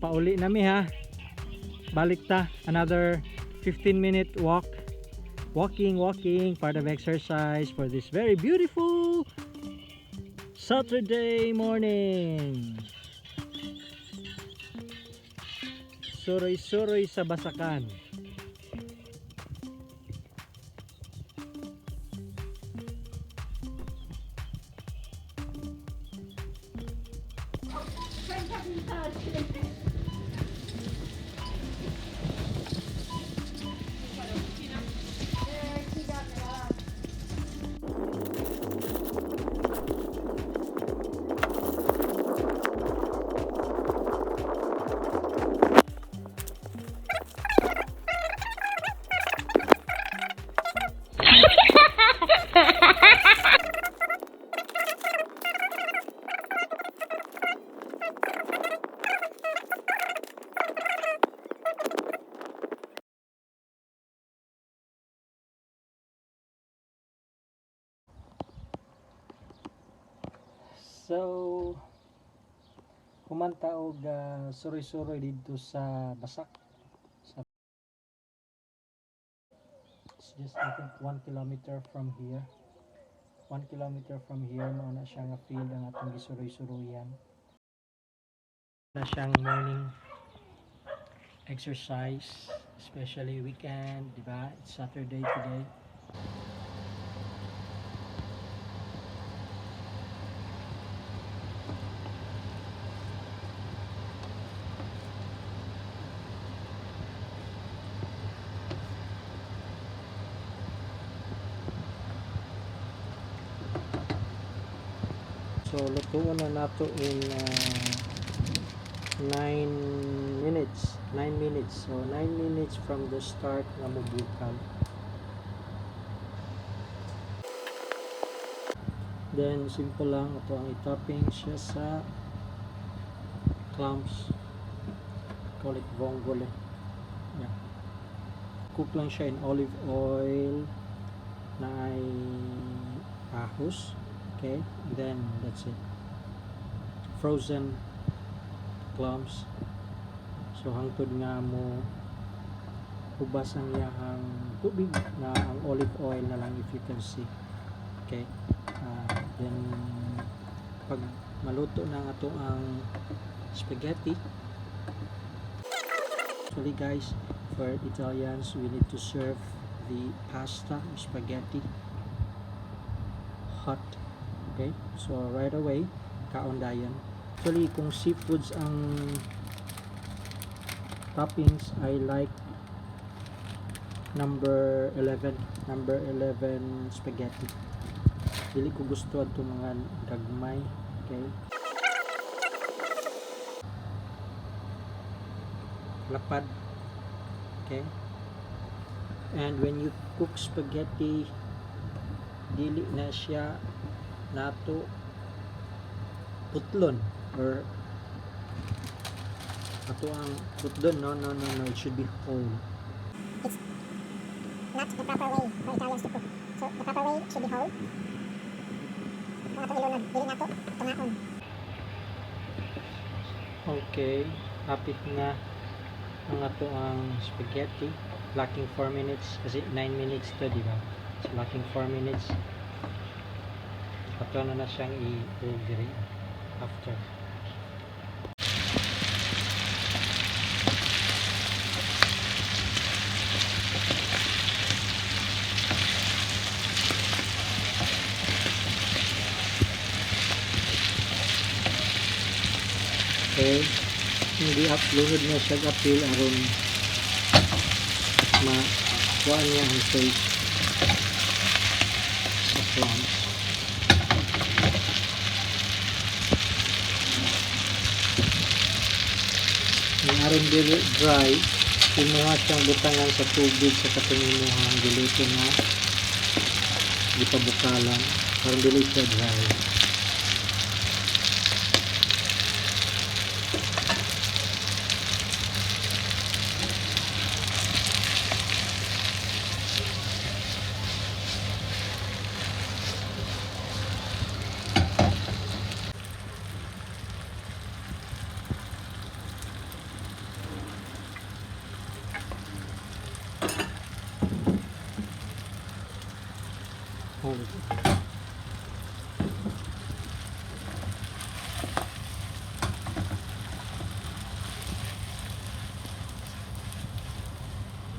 Pauli na mi ha. Balik ta. Another 15-minute walk. Walking, walking, part of exercise for this very beautiful Saturday morning. Suroy-suroy sa basakan. So, human ta og suroy-suroy didto sa Basak. Sa It's just, I think, 1 kilometer from here. 1 kilometer from here, mao na siya nga field ang atong gisuroy-suroyan. Na siyang morning exercise, especially weekend, di ba? It's Saturday today. So lutuon na nato in 9 minutes. 9 minutes. So 9 minutes from the start nga mobukal. Then simple lang ato ang i-topping siya sa clams. Call it vongole. Yeah. Cook lang siya in olive oil na ay ahos. Okay, then that's it. Frozen clams. So hangtod nga mo hubas ang iyahang tubig na ang olive oil na lang, if you can see. Okay. Then pag maluto na ang ato ang spaghetti. Actually, guys, for Italians, we need to serve the pasta or spaghetti hot. Okay? So right away, kaon dayon. Actually, kung seafoods ang toppings, I like number 11, number 11 spaghetti. Dili ko gusto ato mga gagmay. Okay? Lapad. Okay? And when you cook spaghetti, dili na siya nato putlon or ato ang putlon. No, it should be whole. It's not the proper way for Italians to cook. So the proper way should be whole. Kung ato ilunod, dili nato tungaon. Okay, hapit na ang ato ang spaghetti. Lacking 4 minutes kasi 9 minutes to, di ba? So lacking 4 minutes. Ato na na siyang i-diri after. Okay. Hindi up lunod na siya apil aron makuha niya ang taste sa clams. Ang aron dili dry, imuha siyang butangan sa tubig sa katong imuhang giluto nga gipabukalan aron dili siya dry. Olive.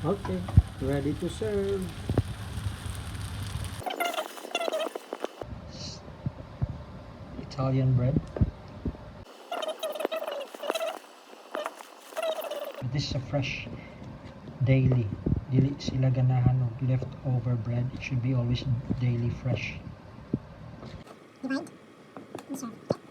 Okay, ready to serve. Italian bread. But this is a fresh daily. Dili sila ganahan og leftover bread. It should be always daily fresh. Divide and serve. Okay?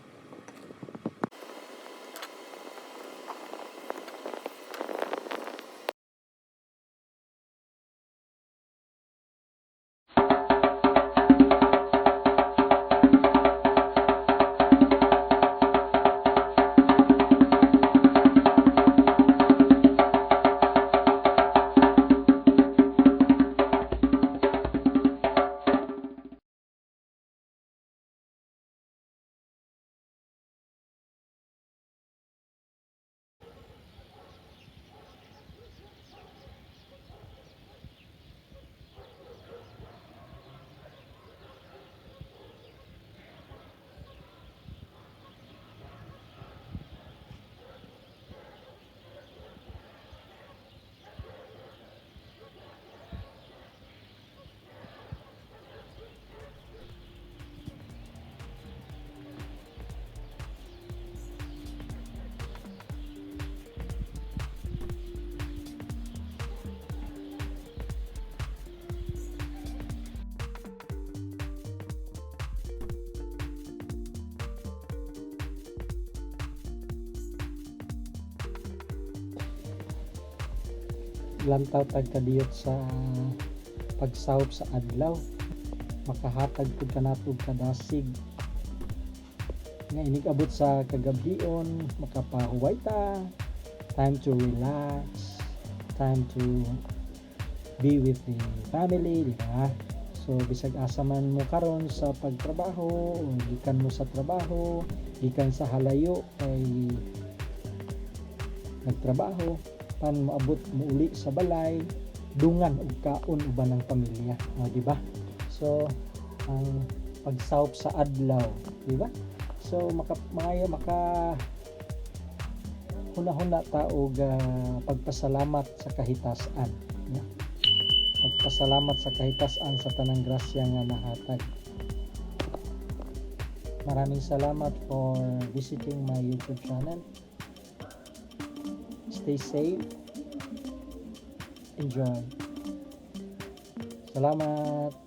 Lantaw tag kadiyot sa pagsawop sa adlaw, makahatag pud kanato og kadasig nga inig abot sa kagabhion, makapahuway ta, time to relax, time to be with the family, di ba? So bisag asa man mo karon sa pagtrabaho o gikan mo sa trabaho, gikan sa halayo kay nagtrabaho, pan moabot mo uli sa balay, dungan og kaon uban ang pamilya, o, di ba? So ang pagsawop sa adlaw, di ba? So maka maayo maka huna-huna ta og pagpasalamat sa kahitasan, no? Pagpasalamat sa kahitasan sa tanang grasya nga nahatag. Maraming salamat for visiting my YouTube channel. Stay safe. Enjoy. Salamat.